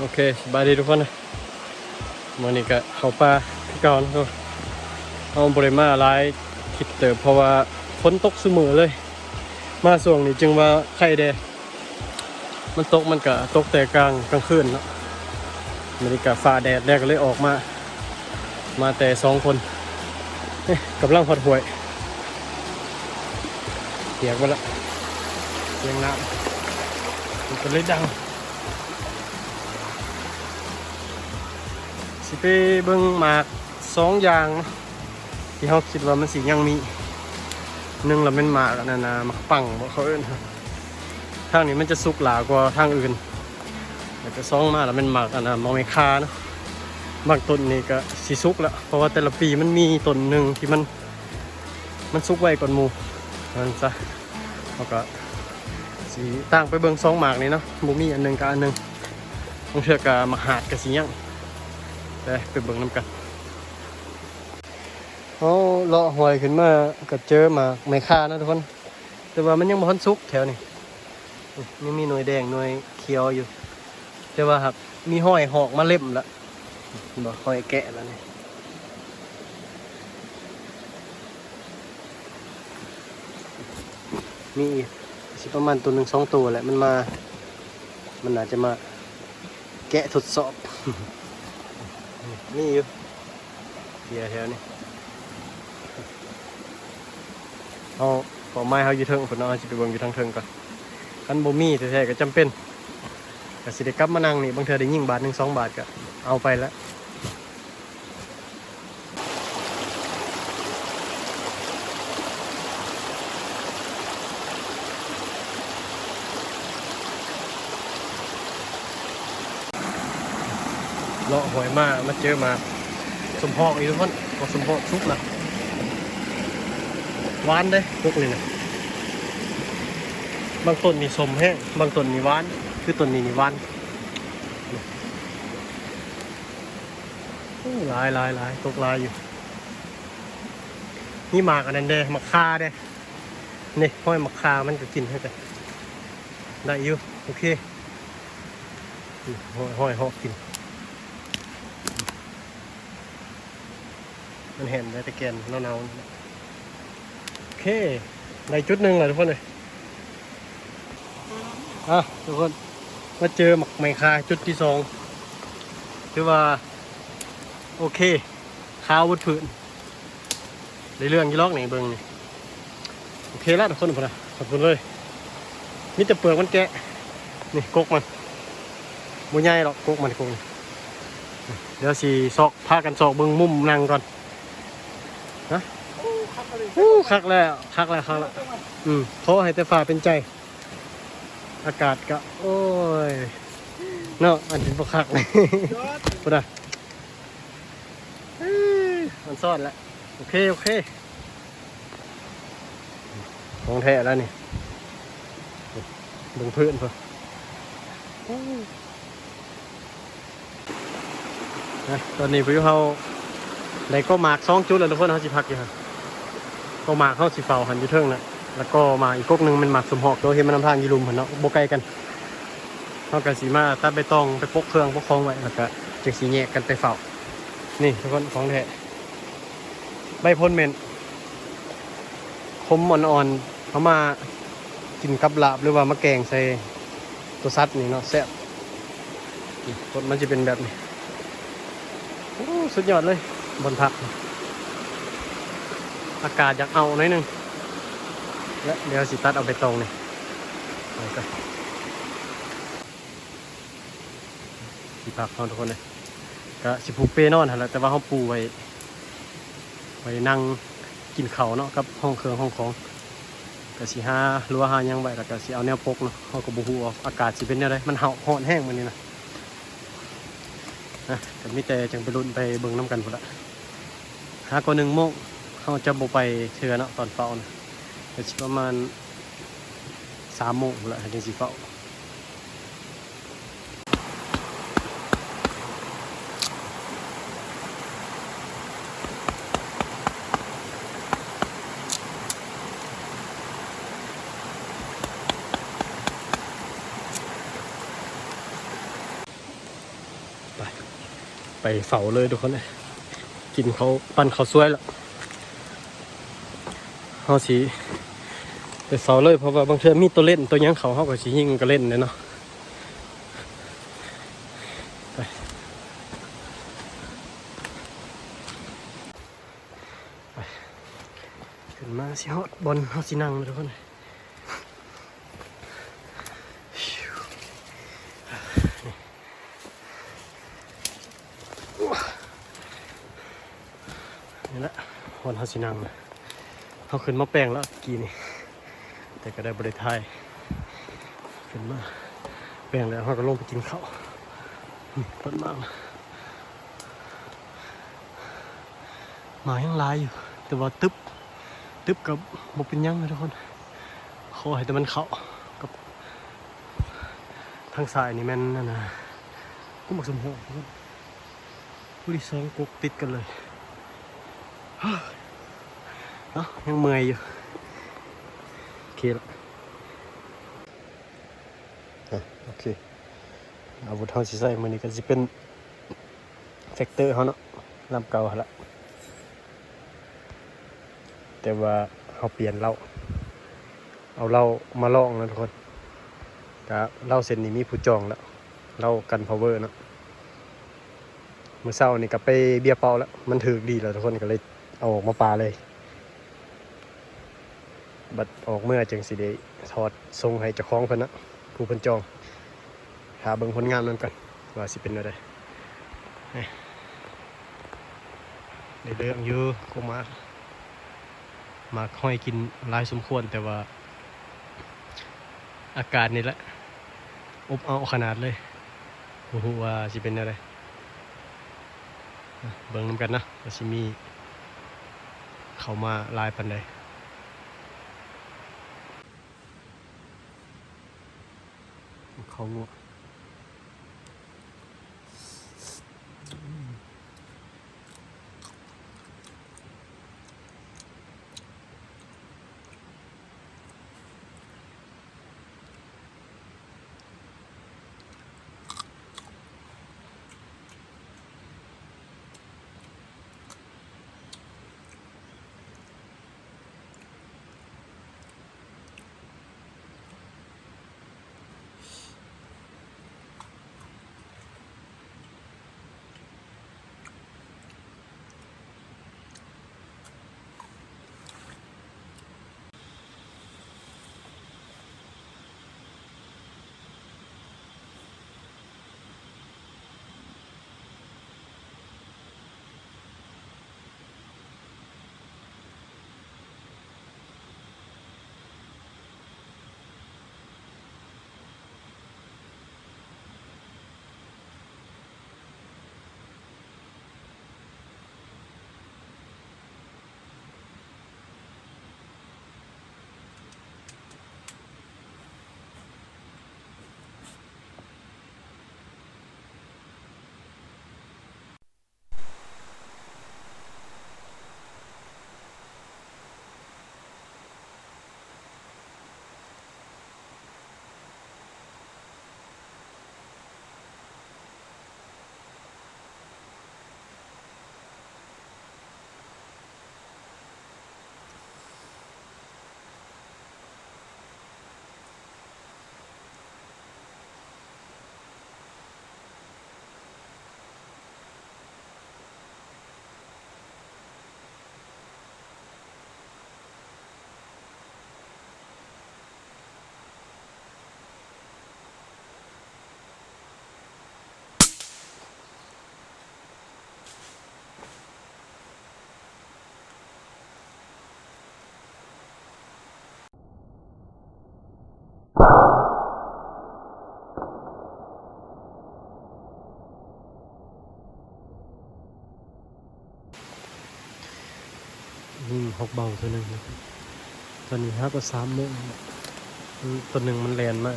ໂອເຄ ສະບາຍດີທຸກຄົນ ມື້ນີ້ກະເຂົ້າປ່າຄືເກົ່າເນາະ. ເຮົາບໍ່ໄດ້ມາຫຼາຍທິດເຕີບ ເພາະວ່າຝົນຕົກຊຸມື້ເລີຍ. ມາຊ່ວງນີ້ຈຶ່ງວ່າໄຄແດ່ ມັນຕົກ ມັນກະຕົກແຕ່ກາງ ກາງຄືນເນາະ. ມື້ນີ້ກະຟ້າແດດແດ່ ກະເລີຍອອກມາ ມາແຕ່ສອງຄົນ. ເອີ ກຳລັງຮອດຫ້ວຍ ປຽກໝົດລະ ສຽງນ້ຳ ມັນກະເລີຍດັງ. ຊິໄປເບິ່ງໝາກສອງຢ່າງທີ່ເຮົາຄິດວ່າມັນຊິຍັງມີ. ໜຶ່ງລະແມ່ນໝາກອັນນັ້ນນະ ໝາກປັ້ງບໍເຂົາເອີ້ນ. ທາງນີ້ມັນຈະສຸກຫຼ້າກວ່າທາງອື່ນ. ແລ້ວກະສອງມາລະແມ່ນໝາກອັນນັ້ນ ໝາກໄມ້ຂ່າເນາະ. ບາງຕົ້ນນີ້ກະຊິສຸກລະ ເພາະວ່າແຕ່ລະປີມັນມີຕົ້ນໜຶ່ງທີ່ມັນ ມັນສຸກໄວກວ່າໝູ່ ວ່າຊັ້ນຊະ. ເຮົາກະຊິຕ່າງໄປເບິ່ງສອງໝາກນີ້ເນາະ ບໍ່ມີອັນໜຶ່ງກະອັນໜຶ່ງ ບາງເທື່ອກະໝາກຫາດກະຊິຍັງ. ໄປ ໄປເບິ່ງນຳກັນ. ເຮົາເລາະຫ້ວຍຂຶ້ນມາກະເຈີໝາກໄມ້ຂ່າເນາະທຸກຄົນ ແຕ່ວ່າມັນຍັງບໍ່ທັນສຸກແຖວນີ້. ຍັງມີໜ່ວຍແດງໜ່ວຍຂຽວຢູ່ ແຕ່ວ່າຫາກມີຮອຍຫອກມາເລັມລະ ເຫັນບໍ່ ຮອຍແກະລະນີ້. ມີອີກ ຊິປະມານໂຕໜຶ່ງສອງໂຕແຫຼະ ມັນມາ ມັນໜ້າຈະມາແກະທົດສອບ. ມີຢູ່ ເຂຍແຖວນີ້ ເຮົາ ເປົ້າໝາຍເຮົາຢູ່ເທິງພຸ້ນເນາະ ເຮົາຊິໄປເບິ່ງຢູ່ທາງເທິງກ່ອນ. ຄັນບໍ່ມີແທ້ໆກະຈຳເປັນ ກະຊິໄດ້ກັບມານັ່ງນີ້ ບາງເທື່ອໄດ້ຍິງບາດໜຶ່ງສອງບາດກະເອົາໄປລະ. ເລາະຫ້ວຍມາ ມາເຈີໝາກສົມພອກອີກທຸກຄົນ. ໝາກສົມພອກສຸກລະ ຫວານເດ້ ກົກນີ້ນະ. ບາງຕົ້ນນີ້ສົ້ມແຮງ ບາງຕົ້ນນີ້ຫວານ ຄືຕົ້ນນີ້ນີ້ຫວານ. ໂອ້ ຫຼາຍໆໆ ຕົກຫຼາຍຢູ່. ມີໝາກອັນນັ້ນເດ້ ໝາກຂ່າເດ້. ນີ້ ຮອຍໝາກຂ່າມັນກະກິນຄືກັນ ໄດ້ຢູ່ ໂອເຄ. ຮອຍ ຮອຍຫອກກິນ ມັນແຫ້ງໄດ້ແຕ່ແກ່ນເນົ່າໆ. ໂອເຄ ໄດ້ຈຸດໜຶ່ງລະທຸກຄົນເອີຍ. ອ່ະ ທຸກຄົນ ມາເຈີໝາກໄມ້ຂ່າຈຸດທີສອງ ຖືວ່າໂອເຄ ຂາວໝົດພື້ນ. ໄດ້ເລື່ອງຢູ່ດອກນີ້ ເບິ່ງນີ້ ໂອເຄລະທຸກຄົນ ພຸ້ນນະ ຂອບຄຸນເລີຍ. ມີແຕ່ເປືອກມັນແກະ ນີ້ ກົກມັນ ບໍ່ໃຫຍ່ດອກ ກົກມັນ ກົກນີ້. ດຽວຊິຊອກ ພາກັນຊອກເບິ່ງມຸມນັ່ງກ່ອນນະ. ໂອ້ ຄັກແລ້ວ ຄັກແລ້ວ ຄັກແລ້ວ. ອືມ ຂໍໃຫ້ແຕ່ຟ້າເປັນໃຈ. ອາກາດກະ ໂອ້ຍ ເນາະ ອັນນີ້ບໍ່ຄັກເລີຍ ພຸ້ນນະ. ເອີ ມັນຊ້ອນລະ ໂອເຄ ໂອເຄ ຂອງແທ້ລະນີ້ ເບິ່ງພື້ນພຸ້ນ. ນະ ຕອນນີ້ພວກເຮົາໄດ້ກໍໝາກສອງຈຸດແລ້ວທຸກຄົນ ເຮົາຊິພັກຢູ່ຫັ້ນ. ກໍໝາກເຮົາຊິເຝົ້າຫັ້ນຢູ່ເທິງນະ ແລ້ວກໍໝາກອີກກົກໜຶ່ງແມ່ນໝາກສົມຮອກ ໂຕເຫັນມັນນຳທາງຢູ່ລຸ່ມຫັ້ນເນາະ ບໍ່ໄກກັນ. ເຮົາກະຊິມາຕັດໃບຕອງໄປປົກເຄື່ອງປົກຂອງໄວ້ ແລ້ວກະຈຶ່ງຊິແຍກກັນໄປເຝົ້າ. ນີ້ທຸກຄົນ ຂອງແທ້ ໃບໂພນເມັ້ນ ຂົມອ່ອນໆ ເອົາມາກິນກັບລາບ ຫຼືວ່າມາແກງໃສ່ຕົວສັດນີ້ເນາະ ແຊບ. ນີ້ ກົກມັນຊິເປັນແບບນີ້. ໂອ້ ສຸດຍອດເລີຍ ບ່ອນພັກ ອາກາດຢາກເອົາໜ້ອຍໜຶ່ງ. ແລະ ດຽວຊິຕັດເອົາໃບຕອງນີ້ ໄປກ່ອນ. ທີ່ພັກເຮົາທຸກຄົນເອີຍ ກະຊິຜູກເປນອນຫັ້ນແຫຼະ ແຕ່ວ່າເຮົາປູໄວ້ ໄວ້ນັ່ງກິນເຂົ້າເນາະ ກັບຫ້ອງເຄື່ອງຫ້ອງຂອງ. ກະຊິຫາຮົ້ວຫາຫຍັງໄວ້ ແລ້ວກະຊິເອົາແນວປົກເນາະ. ເຮົາກະບໍ່ຮູ້ວ່າອາກາດຊິເປັນແນວໃດ ມັນຮ້ອນແຮງມື້ນີ້ນະ. ນະ ກະມີແຕ່ຈັ່ງໄປລຸ້ນໄປເບິ່ງນຳກັນພຸ້ນລະ. ຫາກໍໜຶ່ງໂມງ ເຮົາຈະບໍ່ໄປເທື່ອເນາະ ຕອນເຊົ້ານະ ກະຊິປະມານສາມໂມງພຸ້ນລະ ເຮົາຈຶ່ງຊິເຝົ້າ. ໄປເຝົ້າເລີຍທຸກຄົນເອີຍ ກິນເຂົ້າ ປັ້ນເຂົ້າສວຍແລ້ວ ເຮົາຊິໄປເຝົ້າເລີຍ ເພາະວ່າບາງເທື່ອມີໂຕເຫຼັ້ນໂຕຫຍັງເຂົ້າ ເຮົາກໍຊິຍິງກະເຫຼັ້ນແຫຼະເນາະ. ໄປ ໄປ ຂຶ້ນມາຊິຮອດບ່ອນເຮົາຊິນັ່ງແລ້ວທຸກຄົນ. ນີ້ແຫຼະບ່ອນເຮົາຊິນັ່ງນະ ເຮົາຂຶ້ນມາແປງແລ້ວກີ້ນີ້ ແຕ່ກໍໄດ້ບໍ່ໄດ້ຖ່າຍ ຂຶ້ນມາແປງແລ້ວເຮົາກໍລົງໄປກິນເຂົ້າ. ນີ້ຕົ້ນໝາກ ໝາກຍັງຫຼາຍຢູ່ ແຕ່ວ່າຕຶບ ຕຶບກໍບໍ່ເປັນຫຍັງນະທຸກຄົນ ຂໍໃຫ້ແຕ່ມັນເຂົ້າກັບ ທາງຊ້າຍນີ້ແມ່ນອັນນ່າ ກຸ້ມໝາກສົມໂພງ ຜູ້ທີ່ສອງກົກຕິດກັນເລີຍ. ເອົ້າ ຍັງເມື່ອຍຢູ່ ໂອເຄລະ. ອາ ໂອເຄ ອາວຸດເຮົາຊິໃຊ້ມື້ນີ້ກໍຊິເປັນ ແທັກເຕີເຮົາເນາະ ລຳເກົ່າຫັ້ນລະ ແຕ່ວ່າເຮົາປ່ຽນເຫຼົ້າ ເອົາເຫຼົ້າມາລອງນະທຸກຄົນ. ກະເຫຼົ້າເສັ້ນນີ້ມີຜູ້ຈອງແລ້ວ ເຫຼົ້າກັນພາວເວີເນາະ. ມື້ເຊົ້ານີ້ກໍໄປເບຍເປົ່າແລ້ວ ມັນຖືກດີແລ້ວທຸກຄົນ ກໍເລີຍເອົາອອກມາປາເລີຍ. ບັດອອກເມືອຈຶ່ງຊິໄດ້ຖອດສົ່ງໃຫ້ເຈົ້າຂອງເພິ່ນນະ ຜູ້ເພິ່ນຈອງ. ຖ້າເບິ່ງຜົນງານນຳກັນວ່າຊິເປັນແນວໃດ. ນີ້ ໄດ້ເລື່ອງຢູ່ ກົກໝາກ ໝາກຫອຍກິນຫຼາຍສົມຄວນ ແຕ່ວ່າອາກາດນີ້ແຫຼະ ອົບເອົາຂະໜາດເລີຍ ບໍ່ຮູ້ວ່າຊິເປັນແນວໃດ. ເບິ່ງນຳກັນເນາະ ວ່າຊິມີເຂົ້າມາຫຼາຍປານໃດ. ເຂົ້າງົວ. ຍິງຮອກເບົາເທື່ອໜຶ່ງນະ ຕອນນີ້ຫາກໍສາມໂມງແລ້ວ ມັນ ຕົວໜຶ່ງມັນແລ່ນມາ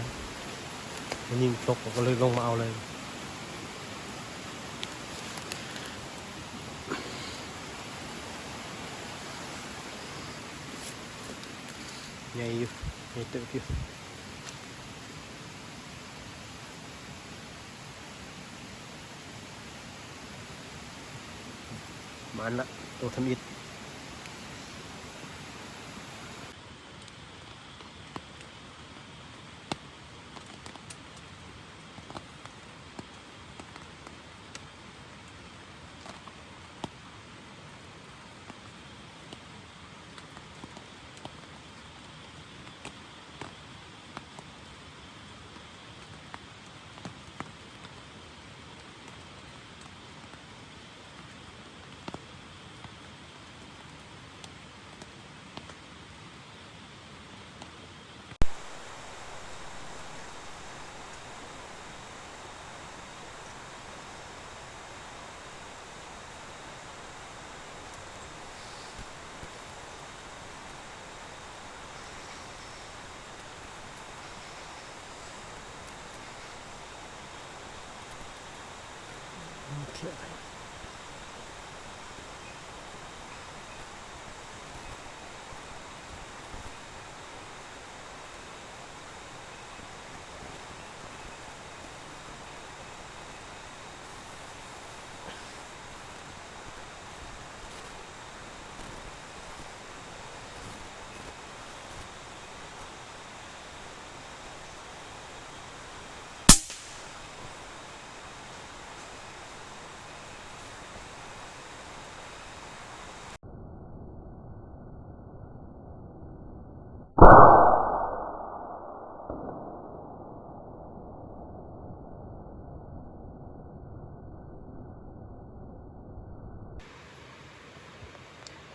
ມັນຍິງຕົກ ກໍເລີຍລົງມາເອົາເລີຍ. ໃຫຍ່ຢູ່ ໃຫຍ່ເຕີບຢູ່. ມານລະ ໂຕທຳອິດ.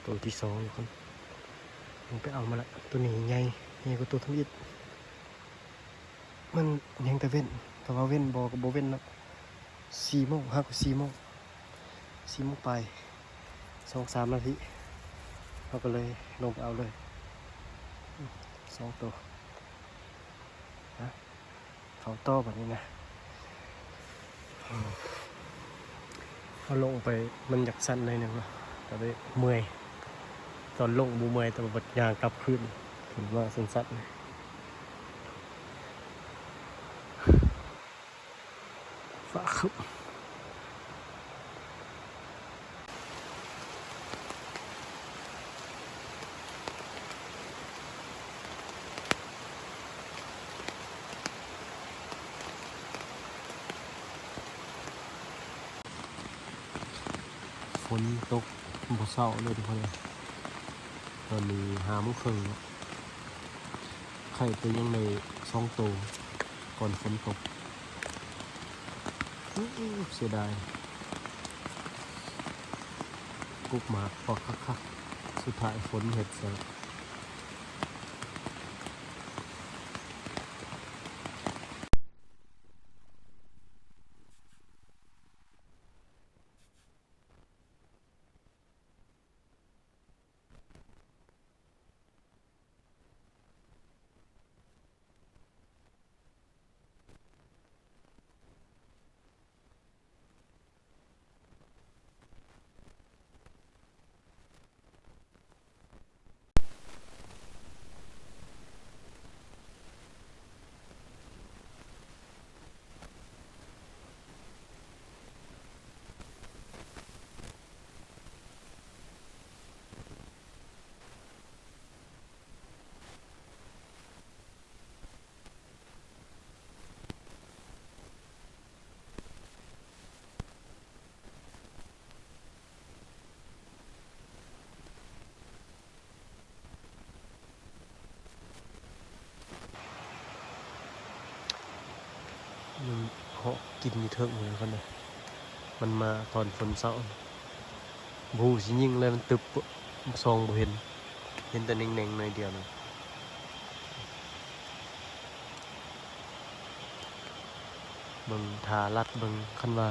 ໂຕທີສອງທຸກຄົນ ລົງໄປເອົາມາລະ. ໂຕນີ້ໃຫຍ່ ໃຫຍ່ກວ່າໂຕທຳອິດ. ມັນຍັງແຕ່ເວັ້ນ ແຕ່ວ່າເວັ້ນບໍ່ກໍບໍ່ເວັ້ນເນາະ. ສີ່ໂມງ ຫາກໍສີ່ໂມງ ສີ່ໂມງປາຍ ສອງສາມນາທີ ເຮົາກໍເລີຍລົງໄປເອົາເລີຍ ສອງໂຕ. ນະ ເຂົ້າຕໍ່ບາດນີ້ນະ. ເຮົາລົງໄປ ມັນຢາກຊັນໜ້ອຍໜຶ່ງເນາະ ກໍເລີຍເມື່ອຍ. ຕອນລົງບໍ່ເມື່ອຍ ແຕ່ວ່າບັດຍ່າງກັບຄືນ ຂຶ້ນມາຊັນໆ. ຟ້າຄຶ້ມ. ຝົນຕົກບໍ່ເຊົາເລີຍທຸກຄົນເອີຍ. ຕອນນີ້ຫ້າໂມງເຄິ່ງແລ້ວ. ໄຂ່ໂຕຍັງໄດ້ສອງໂຕ ກ່ອນຝົນຕົກ. ໂອ້ ເສຍດາຍ ກົກໝາກພວກຄັກໆ ສຸດທ້າຍຝົນເຮັດໃສ່. ຍັງເຫາະກິນຢູ່ເທິງພຸ້ນແຫຼະ ມັນມາຕອນຝົນເຊົາ. ບໍ່ຮູ້ຊິຍິງແລ້ວ ມັນຕຶບ ສ່ອງບໍ່ເຫັນ ເຫັນແຕ່ແໜ່ງໆໜ້ອຍດຽວໜຶ່ງ. ເບິ່ງ ຖ້າລັດເບິ່ງ ຄັນວ່າ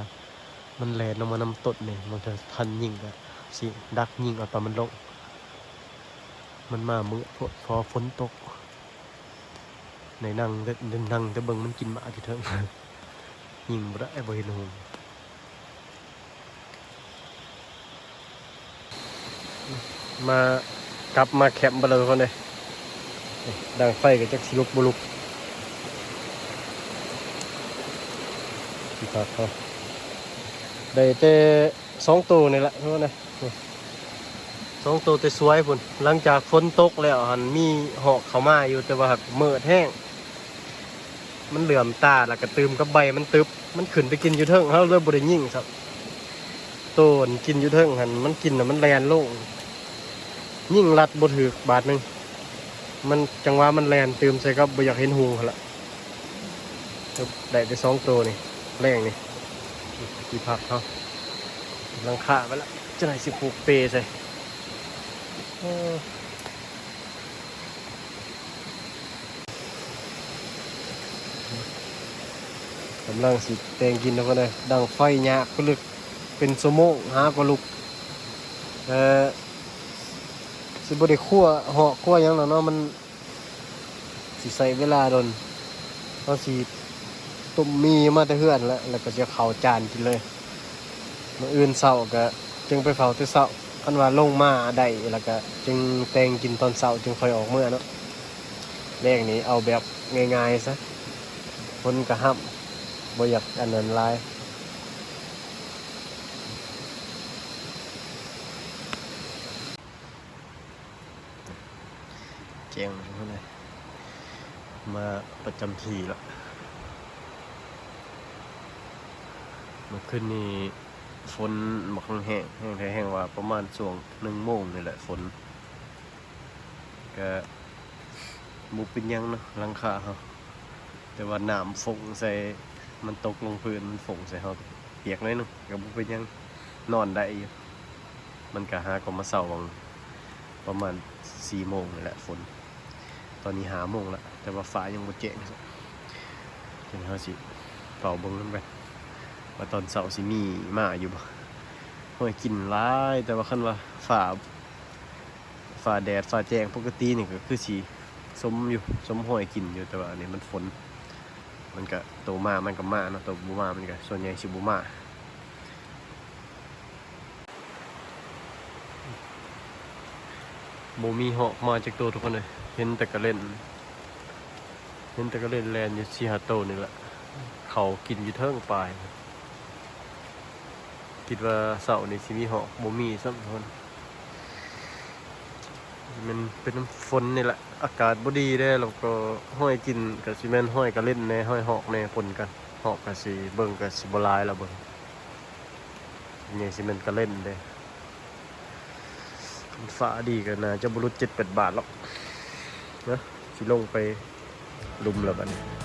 ມັນແລ່ນລົງມານຳຕົ້ນນີ້ ມັນຈະທັນຍິງ ກະຊິດັກຍິງເອົາຕອນມັນລົງ. ມັນມາມືດໂພດ ເພາະຝົນຕົກ. ໄດ້ນັ່ງແຕ່ ໄດ້ນັ່ງແຕ່ເບິ່ງມັນກິນໝາກຢູ່ເທິງ ຍິງບໍ່ໄດ້ ບໍ່ເຫັນຫຸ່ງ. ມາ ກັບມາແຄມບາດແລ້ວທຸກຄົນເອີຍ. ດັງໄຟກໍຈັກຊິລຸກບໍ່ລຸກ. ທີ່ພັກເຮົາໄດ້ແຕ່ ສອງໂຕນີ້ແຫຼະ ໂທນະ ນີ້ ສອງໂຕແຕ່ສວຍພຸ້ນ. ຫຼັງຈາກຝົນຕົກແລ້ວຫັ້ນ ມີຮອກເຂົ້າມາຢູ່ ແຕ່ວ່າຫາກມືດແຮງ ມັນເຫຼືອມຕາ ແລ້ວກະຕື່ມກັບໃບມັນຕຶບ ມັນຂຶ້ນໄປກິນຢູ່ເທິງ ເຮົາເລີຍບໍ່ໄດ້ຍິງຊ້ຳ. ໂຕອັນກິນຢູ່ເທິງຫັ້ນ ມັນກິນແລ້ວມັນແລ່ນລົງ ຍິງລັດບໍ່ຖືກບາດໜຶ່ງ ມັນ ຈັງຫວະມັນແລ່ນຕື່ມໃສ່ກັບບໍ່ຢາກເຫັນຫຸ່ງຫັ້ນລະ. ໄດ້ແຕ່ສອງໂຕນີ້ ແລງນີ້ ທີ່ພັກເຮົາ ຫຼັງຄາໄປລະ ຈັ່ງໃດຊິຜູກເປໃສ່. ເອີ ກຳລັງຊິແຕ່ງກິນເນາະ ເພິ່ນເອີຍ. ດັງໄຟຍາກພິລຶກ ເປັນຊົ່ວໂມງຫາກໍລຸກ ເອີ ຊິບໍ່ໄດ້ຄົວຮອກຄົວຫຍັງແລ້ວເນາະ ມັນ ຊິໃຊ້ເວລາດົນ. ເຮົາຊິຕົ້ມໝີ່ມາແຕ່ເຮືອນແຫຼະ ແລ້ວກໍຊິເອົາເຂົ້າຈານກິນເລີຍ. ມື້ອື່ນເຊົ້າກໍຈຶ່ງໄປເຝົ້າແຕ່ເຊົ້າ ຄັນວ່າລົງມາໄດ້ ແລ້ວກໍຈຶ່ງແຕ່ງກິນຕອນເຊົ້າ ຈຶ່ງຄ່ອຍອອກເມືອເນາະ. ແລງນີ້ເອົາແບບງ່າຍໆຊະ ຝົນກໍຫ້ຳ ບໍ່ຢາກອັນນັ້ນຫຼາຍ. ແຈ້ງແລ້ວທຸກຄົນເອີຍ ມາປະຈຳທີ່ລະ. ເມື່ອຄືນນີ້ຝົນບັກແຮງ ແຮງແທ້ແຮງວ່າ ປະມານຊ່ວງໜຶ່ງໂມງນີ້ແຫຼະຝົນ. ກະບໍ່ເປັນຫຍັງເນາະ ຫຼັງຄາເຮົາ ແຕ່ວ່ານ້ຳຟົງໃສ່ ມັນຕົກລົງພື້ນ ມັນຟົງໃສ່ເຮົາ ປຽກໜ້ອຍໜຶ່ງ ກະບໍ່ເປັນຫຍັງ ນອນໄດ້ຢູ່. ມັນກະຫາກໍມາເຊົາຫວ່າງປະມານສີ່ໂມງນີ້ແຫຼະຝົນ. ຕອນນີ້ຫ້າໂມງລະ ແຕ່ວ່າຟ້າຍັງບໍ່ແຈ້ງ ຈັ່ງເຮົາຊິເຝົ້າເບິ່ງນຳກັນ ວ່າຕອນເຊົ້າຊິມີມາຢູ່ບໍ່. ຮອຍກິນຫຼາຍ ແຕ່ວ່າຄັນວ່າຟ້າ ຟ້າແດດຟ້າແຈ້ງປົກກະຕິນີ້ກໍຄືຊິສົມຢູ່ ສົມຮອຍກິນຢູ່ ແຕ່ວ່າອັນນີ້ມັນຝົນ ມັນກະໂຕມາມັນກະມາເນາະ ໂຕບໍ່ມາມັນກະສ່ວນໃຫຍ່ຊິບໍ່ມາ. ບໍ່ມີຮອກມາຈັກໂຕທຸກຄົນເອີຍ ເຫັນແຕ່ກະເລັນ ເຫັນແຕ່ກະເລັນແລ່ນຢູ່ສີ່ຫ້າໂຕນີ້ແຫຼະ ເຂົ້າກິນຢູ່ເທິງປາຍ. ຄິດວ່າເຊົ້ານີ້ຊິມີຮອກ ບໍ່ມີຊ້ຳທຸກຄົນ. ແມ່ນເປັນນຳຝົນນີ້ແຫຼະ ອາກາດບໍ່ດີເດ້ ແລ້ວກໍຮອຍກິນກໍຊິແມ່ນຮອຍກະເລັນແດ່ ຮອຍຮອກແດ່ປົນກັນ. ຮອກກໍຊິເບິ່ງກໍຊິບໍ່ຫຼາຍລະເບິ່ງ ສ່ວນໃຫຍ່ຊິແມ່ນກະເລັນເດ້. ຄັນຟ້າດີກໍໜ້າຈະບໍ່ຫຼຸດເຈັດແປດບາດດອກເນາະ. ຊິລົງໄປລຸ່ມລະບັດນີ້.